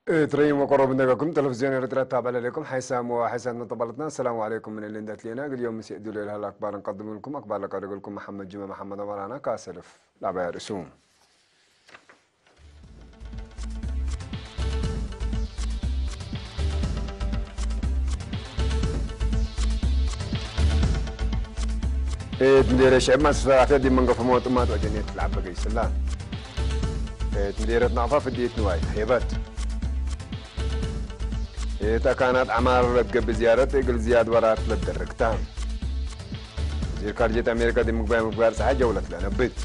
እትርእይዎ ቀረቡ እንደገኩም ቴሌቪዝዮን ኤርትራ ተባለለኩም ሓይሳም ወሓይሳም ንተባለትና። ሰላም ዓለይኩም ምን እልን ደትሌና ግልዮም ምስ የእድሉ ኢልሃል ኣክባር እንቀድምልኩም ኣክባር ለቀርግልኩም መሓመድ ጅመ መሓመድ ኣማራና ካሰልፍ ላባያ ርእሱ። እት ምዴረ ሽዕብ ማስተሰራተ ዲ መንገፈ መወጥማት ወጀኔት ለዓበ ገይስላ። እት ምዴረት ናቕፋ ፍድየት ንዋይ ሄበት። እት ኣካናት ዓማር ለትገብእ ዝያረት እግል ዝያድ ወራት ለትደረግታ። ወዚር ካርጀት ኣሜሪካ ዲ ምግባይ ምግባር ፀሓይ ጀውለት ለነብት።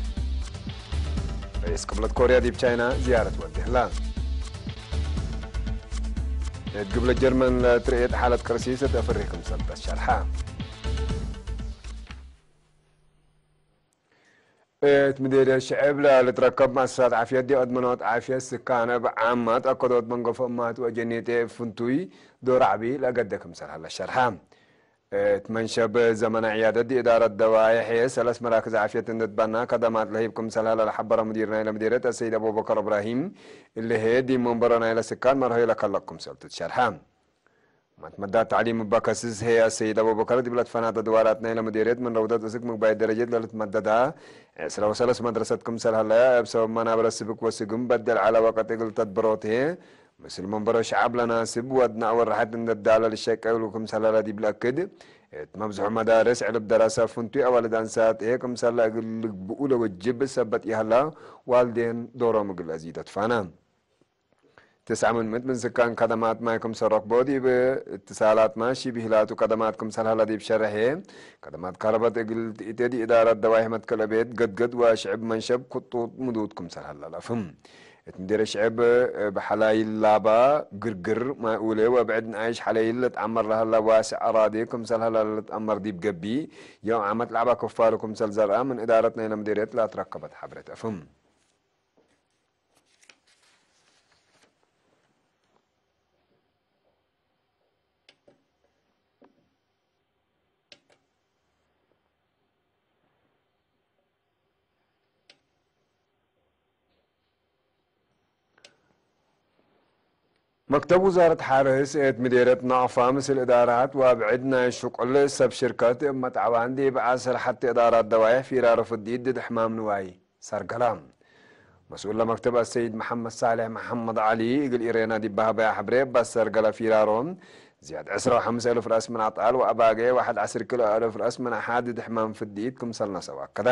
ርኢስ ቅብለት ኮርያ ዲብ ቻይና ዝያረት ወድህላ። እት ግብለ ጀርመን ለትርእየት ሓለት ቅርሲ ሰተፍርህ ክምሰል ተሸርሓ። እት ምዴደ ሽዕብ ለልትረከብ ማእሰሳት ዓፍየት ዲ ኣድመኖት ዓፍየት ስካነ ብዓማት ኣከዶት መንገፎ እማት ወጀኔቴ ፍንቱይ ዶር ዓቢ ለገደ ክምሰል ሃለ ሸርሓ። እት መንሸብ ዘመነ ዕያደት ዲ እዳረት ደዋይሕ ሰለስ መራክዝ ዓፍየት እንድትባና ከደማት ለሂብ ክምሰል ሃለ ለሓበረ ሙዲር ናይለ ምዴረት ኣሰይድ ኣቡበከር እብራሂም እልሄ ዲ መንበሮ ናይለ ስካን መርሆይ ለከለቅ ክምሰል ትትሸርሓ። ማትመዳት ታዕሊም እባ ከስስ ሄያ ሰይድ ኣቡበከር ዲብለት ፈናተ ድዋራት ናይለ መዴርየት ምን ረውደት እስክ ምግባይ ደረጀት ለልትመደዳ ዕስራ ወሰለስ መድረሰት ክምሰል ሃለያ እብ ሰበብ መናበረ ስብክ ወስግም በደል ዓላ ወቀት እግል ተድብሮት ሄ ምስል መንበሮ ሸዓብ ለናስብ ወድና ወራሐት እንደዳለ ልሸቀ እግሉ ክምሰል ሃለ ዲብለክድ እት መብዝሑ መዳርስ ዕልብ ደረሰ ፍንቱይ ኣዋልድ ኣንሳት ሄ ክምሰል እግል ልግብኡ ለወጅብ ሰበት ይሃላ ዋልዴን ዶሮም እግል ኣዚደት ፋና። ትስዓ ምን ምእት ምን ስካን ከደማት ማይ ክምሰል ረክቦ ዲብ እትሳላት ማሺ ብሂላቱ ከደማት ክምሰል ሃላ ዲብ ሸረሐ ከደማት ካረበት እግል ትእቴ ዲ እዳራት ደዋይሕ መትከለ ቤት ገድገድ ወሽዕብ መንሸብ ክጡጥ ምዱት ክምሰል ሃላ ላፍም። እት ምዴረ ሽዕብ ብሓላይል ላባ ግርግር ማይ ኡሌ ወብዕድ ንኣይሽ ሓለይል ለትዓመር ለሃላ ዋስዕ ኣራዴ ክምሰል ሃላ ለትኣመር ዲብ ገቢ የው ዓመት ላዕባ ክፋሉ ክምሰል ዘርኣ ምን እዳረት ናይለ ምዴርየት ላትረከበት ሓብረት ኣፍም። መክተብ ውዛረት ሓርስ እት ምዴረት ናቕፋ ምስል እዳራት ወብዕድ ናይ ሽቁል ሰብ ሽርከት እብ መጥዓዋን ዲብ ዓሰር ሓቲ እዳራት ደዋይሕ ፊራሮ ፍዲድ ድድ ሕማም ንዋይ ሰርገላ። መስኡል ለመክተብ ኣሰይድ መሓመድ ሳልሕ መሓመድ ዓሊ እግል ኢሬና ዲብ ባህባያ ሕብሬ ባሰርገለ ፊራሮ ዝያድ ዕስራ ወሓምሳ እልፍ ራእስ ምን ኣጣል ወኣባገ ዋሕድ ዓስር ኪሎ እልፍ ራእስ ምን ሓድድ ሕማም ፍድኢት ክምሰል ነሰው ኣከዳ።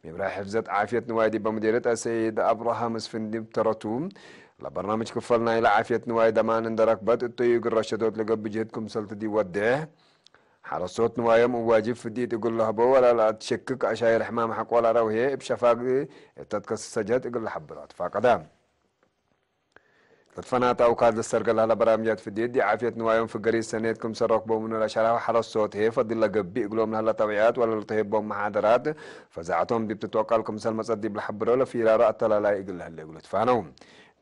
ሚብራይ ሕፍዘት ዓፍየት ንዋይ ዲበ ሙዲርየት ኣሰይድ ኣብርሃም እስፍንዲ ብተረቱ ለበርናምጅ ክፈል ናይለ ዓፍየት ንዋይ ደማን እንደረክበት እቶዩ እግል ረሸዶት ለገብእ ጅህድ ክምሰልቲ ዲወድሕ ሓረስቶት ንዋዮም እዋጅብ ፍዲት እግል ለህቦ ወላ ለኣትሸክክ ኣሻይር ሕማም ሓቆል ኣረውሄ እብ ሸፋግ እተትከስሰ ጀህት እግል ለሓብሮ ትፋቀዳ። ለትፈናት ኣውካድ ለሰርገ ለህለ በራምጃት ፍዲት ዲዓፍየት ንዋዮም ፍገሪት ሰኔት ክምሰል ረክቦ ምኑ ለሸራሁ ሓረስቶት ሄ ፈድል ለገብእ እግሎም ለህለ ተብዕያት ወላ ለተሄቦም መሓደራት ፈዛዕቶም ዲብ ትትወቀል ክምሰል መጸት ዲብ ለሓብሮ ለፊራሮ ኣተላላይ እግል ለህለ እግሉ ትፋነው።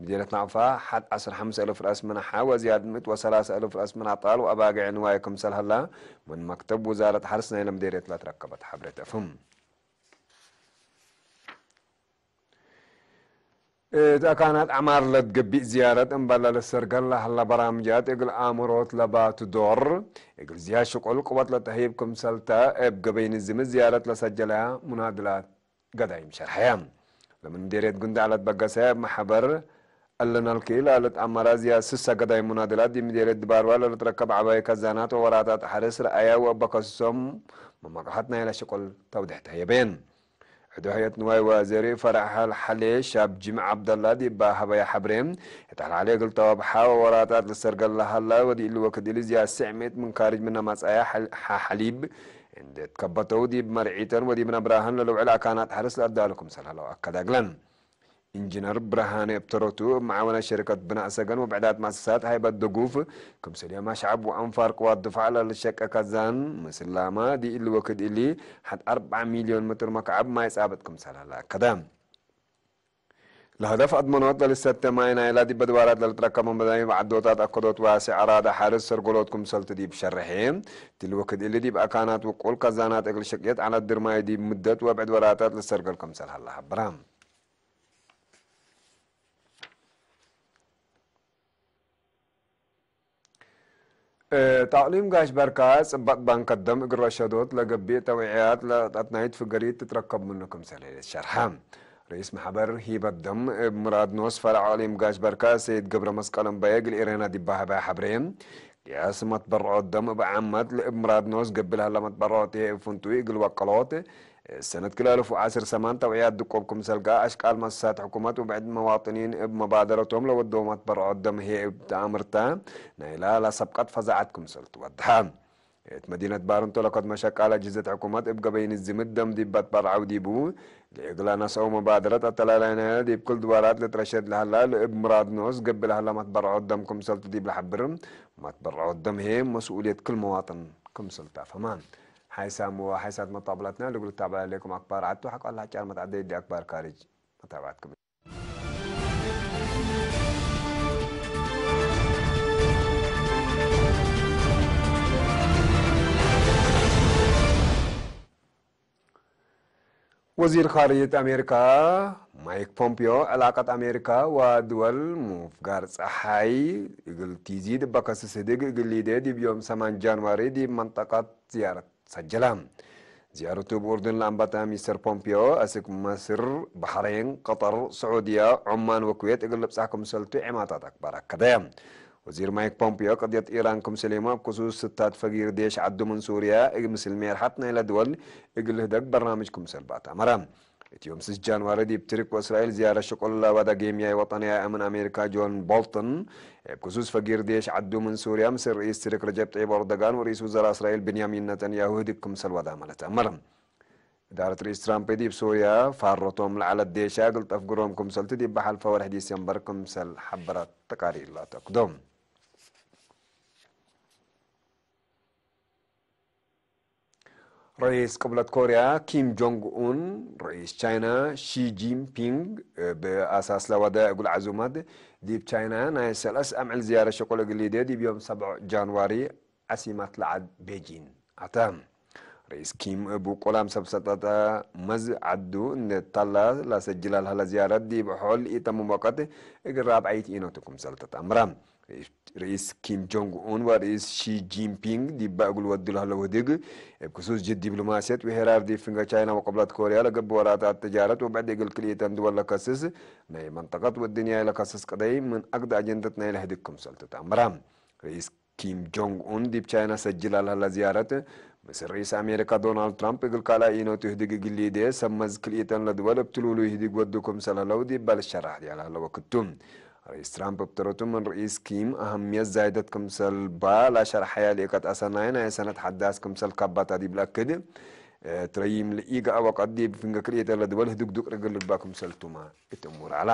ምዲነት ናቕፋ ሓድ ዓሰርተ ሓምሳ እልፍ ራእስ ምን ሓ ወዝያድ ምእት ወሰላሳ እልፍ ራእስ ምን ኣጣል ወኣባግዕ ንዋይ ክምሰል ሃላ ምን መክተብ ውዛረት ሓርስ ናይለ ምዴርየት ላትረከበት ሓብሬት ኣፍም። እት ኣካናት ዓማር ለትገቢእ ዝያረት እምበለ ለሰርገል ለሀለ በራምጃት እግል ኣምሮት ለባቱ ዶር እግል ዝያድ ሽቁል ቅወት ለተህይብ ክምሰልተ እብ ገበይ ንዝም ዝያረት ለሰጀለያ ሙናድላት ገዳይም ሸርሐያ። ለምን ምዴርየት ጉንዳዕ ለትበገሰ እብ መሐበር እለ ነልኪ ለልትአመራ ዝያድ ስሳ ገዳይም ሙናድላት ዲብ ምዴርየት ድባርዋ ለልትረከብ ዐባይ ከዛናት ወወራታት ሐርስ ረአያ ወእበ ከስሶም መመቅሐት ናይለ ሽቁል ተውድሕ ተህየበየን። ሕዶ ህየት ንዋይ ወዘሪ ፈራሕ ሐልሐሌ ሻብ ጅምዕ ዐብደላ ዲባ ሀበያ ሐብሬ፣ እት ሐልሐሌ እግል ተወብሓ ወወራታት ልሰርገል ለሀላ ወዲእሊ ወክድሊ ዝያድ ስዕ ምእት ምን ካርጅ ምነ መጻያ ሐ-፣ ሐ-፣ ሐሊብ እንዴ ትከበተው ዲብ መርዒተን ወዲብ ነብራህን ለልውዕል አካናት ሐርስ ለአዳሉ ክምሰል ሀለው አከዳግለን። ኢንጂነር ብርሃነ እብ ተረቱ እብ መዓወነት ሸሪከት ብናእ ሰገን ወብዕዳት መአሰሳት ሃይበት ደጉፍ ክምሰል የማ ሸዐብ ወአንፋር ቅዋት ድፋዕ ለልሸቀ ከዛን ምስላማ ዲእሊ ወክድ እሊ ሐድ አርበዕ ሚልዮን ምትር መክዐብ ማይ ጻብጥ ክምሰል ሀለ አከደ። ለሀደፍ አድመኖት ለልሰተ ማይ ናይላ ዲበ ድባራት ለልትረከብ መዳይብ ዐዶታት አከዶት ዋሴ አራዳ ሐርስ ሰርጎሎት ክምሰልቲ ዲብ ሸርሐ። ዲእሊ ወክድ እሊ ዲብ አካናት ውቁል ከዛናት እግል ሸቅየት ዐለት ድርማይ ዲብ ምደት ወብዕድ ወራታት ልሰርገል ክምሰል ሀለ ሀብራ። እ፣ ጣቕሊም ጋሽ በርካ ጽባጥ ባንከት ደም እግረ ሸዶት ለገቢእ ተውዕያት ለጣት ናይት ፍገሪት ትትረከብ ምኑ ክምሰል ሸርሐ። ርኢስ ማሕበር ሂበት ደም እብ ምራድ ኖስ ፈራዕ ኦሊም ጋሽ በርካ ሰይድ ገብረ መስቀል እምበየ እግል ኤሬና ዲባህበ ሐብሬ። ቅያስ መትበርዖት ደም እብ ዓመት ለእብ ምራድ ኖስ ገብል ሀላ መትበርዖት እብ ፍንቱይ እግል ወቀሎት። ሰነት ክልተ ኣልፍ ወዓሰርተ ሰማንያ ተውዕያት ድቆብ ክምሰል ከኣ ኣሽቃል መሰሳት ሕኩመት ወብዕድ መዋጥኒን እብ መባደረቶም ለወደዎ መትበርዖት ደም ህየ እብ ተኣምርታ ናይላ ለሰብቀት ፈዛዓት ክምሰል ትወድሐ። እት መዲነት ባርንቶ ለከት መሸቃል ኣጅህዘት ሕኩመት እብ ገበይን ዝምድ ደም ዲብ በትበርዓው ዲቡ፣ ለእግላ ነሰው መባደረት ኣተላላይናያ ዲብ ክል ድዋራት ለትረሸድ ለሀላ ለእብ ምራድ ኖስ ገብል ሀላ መትበርዖት ደም ክምሰልቱ ዲብ ለሐብር፣ መትበርዖት ደም ህየ መስኡልየት ክል መዋጥን ክምሰልቱ ኣፈማ። ሓይሳም ወሓይሳት መጣብላትና ልግሉ ታብላ ለይኩም ኣክባር ዓቱ ሓቃላ ጫር መትዓደይ ዲ ኣክባር ካሪጅ መታብዓትኩም። ወዚር ኻርጅት ኣሜሪካ ማይክ ፖምፒዮ ዕላቀት ኣሜሪካ ወድወል ሙፍጋር ፀሓይ እግል ቲዚድ በከስስ ህድግ እግል ሊደ ዲብ ዮም ሰማን ጃንዋሪ ዲብ መንጠቀት ዝያረት ሰጀላ። ዝያረቱ እብ ኡርድን ለኣንባታ ሚስተር ፖምፒዮ፣ ኣስክ መስር፣ ባሕሬን፣ ቀጠር፣ ስዑድያ፣ ዖማን ወኩዌት እግል ልብጻሕ ክምሰልቱ ዒማታት ኣክባር ኣከደ። ወዚር ማይክ ፖምፒዮ ቅድየት ኢራን ክምስል የሞ ኣብ ክሱስ ስታት ፈጊር ዴሽ ዓዱ ምን ሱርያ እግ ምስል ሜርሓት ናይለ ድወል እግል ህደግ በርናምጅ ክምሰል ባእት ኣመረ። እቲ ዮም ስስ ጃንዋሪ ዲብ ትርክ ወእስራኤል ዝያረ ሽቁል ላባዳ ጌምያይ ወጠንያ እምን ኣሜሪካ ጆን ቦልተን፣ እብ ክሱስ ፈጊር ዴሽ ዓዱ ምን ሱርያ ምስል ርኢስ ትርክ ረጀብ ጠይብ ኦርደጋን ወርኢስ ውዘራ እስራኤል ብንያሚን ነተንያሁ ህድግ ክምሰል ወዳ ማለት ኣመር። እዳረት ርኢስ ትራምፕ ዲብ ሱርያ ፋሮቶም ለዓለት ዴሻ ግልጠፍ ግሮም ክምሰልቲ ዲብ በሓልፈ ወርሒ ዲሴምበር ክምሰል ሓበራት ተቃሪላ ተክዶ። ርኢስ ቅብለት ኮርያ ኪም ጆንግ ኡን፣ ርኢስ ቻይና ሺ ጂንፒንግ፣ ብኣሳስ ለወደ እጉል ዓዙማት ዲብ ቻይና ናይ ሰለስ ኣምዕል ዝያረ ሸቆል እግል ሊደ ዲብ ዮም ሰብዖ ጃንዋሪ ዓሲማት ለዓድ ቤጂን ኣተ። ርኢስ ኪም እብ ቆላም ሰብ ሰጠጠ መዝ ዓዱ እንደ ታላ ላሰጅላ ለሀለ ዝያረት ዲብ ሖል ኢተምም ወቀት እግል ራብዓይት ኢኖቱ ክምሰል ተጣምራ። ርኢስ ኪም ጆንግ ኡን ወርኢስ ሺ ጂንፒንግ ዲባ እግል ወዱ ለህለው ህድግ፣ እብ ክሱስ ጅድ ዲፕሎማስየት ወሄራር ዲብ ፍንገ ቻይና ወቅብለት ኮርያ ለገብእ ወራታት ትጃረት ወብዕድ እግል ክልኢተን ድወል ለከስስ ናይ መንጠቀት ወድንያይ ለከስስ ቅደይ ምን አግደ አጀንደት ናይለ ህድግ ክምሰል ትታምራ። ርኢስ ኪም ጆንግ ኡን ዲብ ቻይና ሰጅላ ለህላ ዝያረት፣ ምስ ርኢስ ኣሜሪካ ዶናልድ ትራምፕ እግል ካልኣይ ኢኖቱ ህድግ እግል ሊዴ ሰብ መዝ ክልኢተን ለድወል እብ ትሉሉይ ህድግ ወዱ ክምሰል ህለው ዲባ ልሸራሕ ዲያ ለህለ ወክቱ። ርኢስ ትራምፕ እብ ተረቱ ምን ርኢስ ኪም ኣህምየት ዛይደት ክምሰል ባ ላሸርሓያ ልእከት ኣሰናይ ናይ ሰነት ሓዳስ ክምሰል ካባታ ዲብ ለእክድ፣ ትረይም ልኢገኣ ወቀት ዲብ ፍንገ ክልኤተ ለድወል ህዱግ ዱቅ ርግል ልባ ክምሰል ቱማ እት እሙር ኣላ።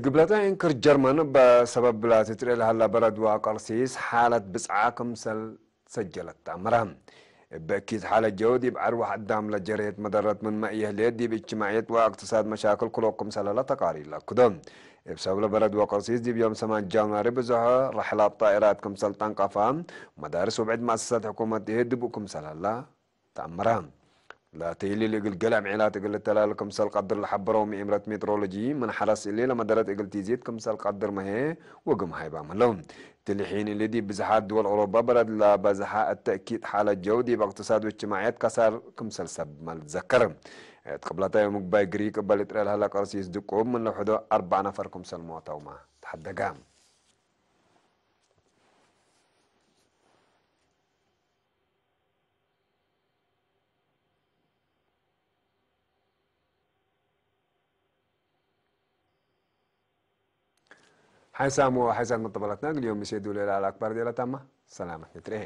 ግብለታ እንክር ጀርመን በሰበብ ብላት ትርኤ ለሃላ በረድ ወቀርሲስ ሓለት ብጽዓ ክምሰል ሰጀለት ተኣምራ። እበ እኪት ሓለ ጀው ዲብ ዓርዋሕ ኣዳም ለጀርየት መደረት ምን መእየህልየት ዲብ እጅትማዕየት ወእቅትሳድ መሻክል ክሎ ክምሰል ሀላ ተቃሪር ለክዶ። እብ ሰብለ በረድ ወቀርሲስ ዲብ ዮም ሰማን ጃንዋሪ ብዞሖ ረሕላት ጣኢራት ክምሰል ጠንቀፋ፣ መዳርስ ወብዕድ መእሰሳት ሕኩመት እሄ ድቡእ ክምሰል ሀላ ተኣምራ። ለተይሊ ልእግል ገለ ምዒላት እግል ልተላል ክምሰል ቀድር ለሐበረው ምእምረት ሜትሮሎጂ ምን ሐረስ እሊ ለመደረት እግል ቲዚት ክምሰል ቀድር መሄ ወግም ሃይባም ህለው። ትልሒን እሊ ዲብ ብዝሓት ድወል ኦሮባ በረድ ለበዝሓ እተእኪድ ሓለ ጀው ዲብ እቅትሳድ ወእጅትማዕየት ከሳር ክምሰል ሰብ መልዘከር። እት ቅብለታ የምግባይ ግሪክ እበል እጥረ ለህለ ቀርሲስ ድቁብ ምን ለውሕዶ ኣርባዕ ነፈር ክምሰል ሞተውማ ተሐደጋ። ሓይሳም ወሓይሳት መጠበላትና ግልዮም ምሴ ዱሌላ ኣልኣክባር ዴላ ታማ ሰላም ንትርኤ።